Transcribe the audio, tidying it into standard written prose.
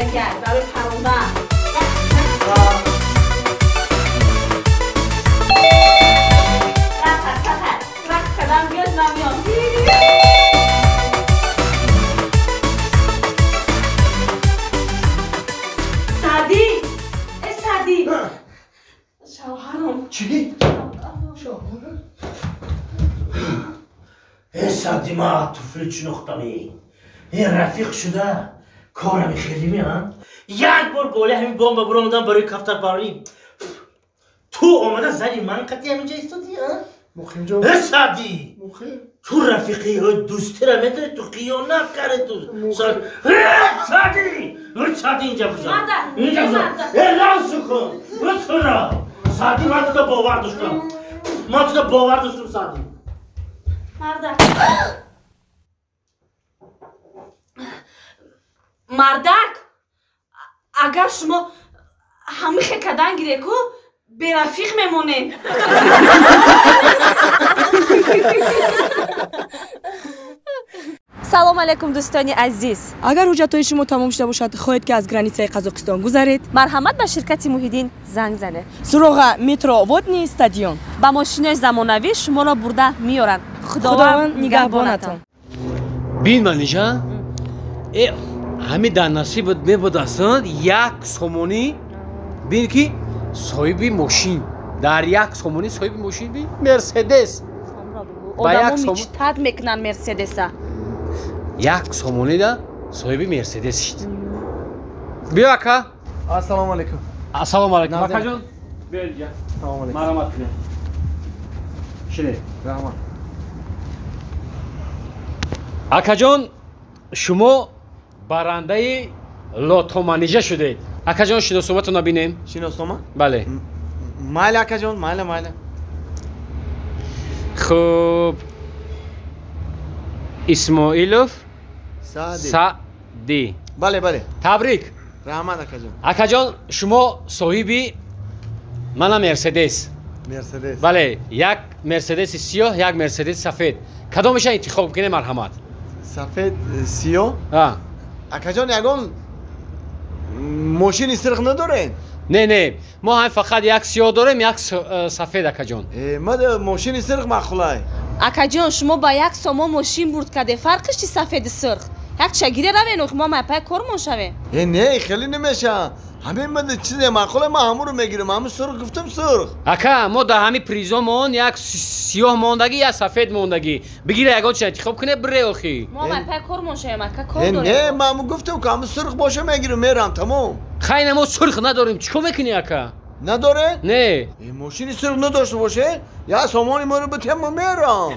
Харидаги барои парондан. Рақс кардан биёд, ман меом. Саъдӣ, э Саъдӣ, шавҳарам. Чӣ? Шавҳарам? Э Саъдӣ, ма туфли чинохтамӣ. Э рафиқ шуда корами хелими, а? Як бор болои ҳамин бомба буромадам барои кафтарпарварӣ. Ту омада зани ман қатъи ҳаминҷа истодӣ, а? Муқимҷон. Э Саъдӣ! Муқим. Ту рафиқи дӯстира медонӣ, ту хиёнат кардӣ ту. Э Саъдӣ! Э Саъдӣ, инҷа бузан. Инҷа бузан. Э расу кун. Э тура. Саъдӣ, ман туро бовар доштам. Ман туро бовар доштам, Саъдӣ. Мардак. Мардак, агар шумо ҳамихе кадан гиреку, берафиқ мемонед. Салом алейкум, дӯстони азиз. Агар ҳуҷҷатҳои шумо тамом шуда бошад, хоҳед ки аз границаи Қазоқистон гузаред, марҳамат ба ширкати Муҳиддин занг занед. Суроға метро Водни стадион. Ба мошинои замонавӣ шуморо бурда меоранд. Худованд нигаҳбонатон. Бин, Манижа, э ҳами дар насибат мебудастанд як сомонӣ, бин ки соҳиби мошин дар як сомонӣ соҳиби мошин би Мерседес. Одамо мечтат мекунанд Мерседеса. Як сомонида соҳиби Мерседес шид. Биё, ака. Ассалому алайкум. Ассалому алайкум, акаҷон. Биё инҷа. Салому алайкум. Марҳамат кунед. Шинед. Раҳмат. Акаҷон, шумо барандаи лотоманижа шудед. Акаҷон, шиносноматонро бинем. Шиноснома? Бале. Майли, акаҷон, майли, майли. Хуб, Исмоилов Саъдӣ. Саъдӣ. Бале, бале. Табрик. Раҳмат, акаҷон. Акаҷон, шумо соҳиби мана Мерседес. Мерседес. Бале, як Мерседеси сиёҳ, як Мерседеси сафед. Кадомеша интихоб кунед, марҳамат? Сафед, сиёҳ? Акаҷон, ягон мошини сирх надоред? Не, не, мо ҳам фақат як сиёҳ дорем, як сафед, акаҷон. Ма мошини сирх маъқулай. Акаҷон, шумо ба як сомон мошин бурд кардед. Фарқиш чи сафеди сирх? Як чагире равен, охи мо майпай кормон шавем. Э не, хеле намеша. Ҳамин ма чизе маъқулай, ман ҳамонро мегирам. Ҳамин сурх гуфтам, сурх. Ака, мо дар ҳамин призомон як сиёҳ мондагӣ, як сафед мондагӣ. Бигира, ягон чиз интихоб кунед, бире охи. Мо майпай кормон шавем, ака, кор дорем. Не, ман гуфтам ки ҳамин сурх боша мегирам, мерам, тамом. Хайна, мо сурх надорем, чӣ кор мекунӣ, ака? Надоре? Не. Мошини сурх надошта боше, я сомони моро битем, ма мерам.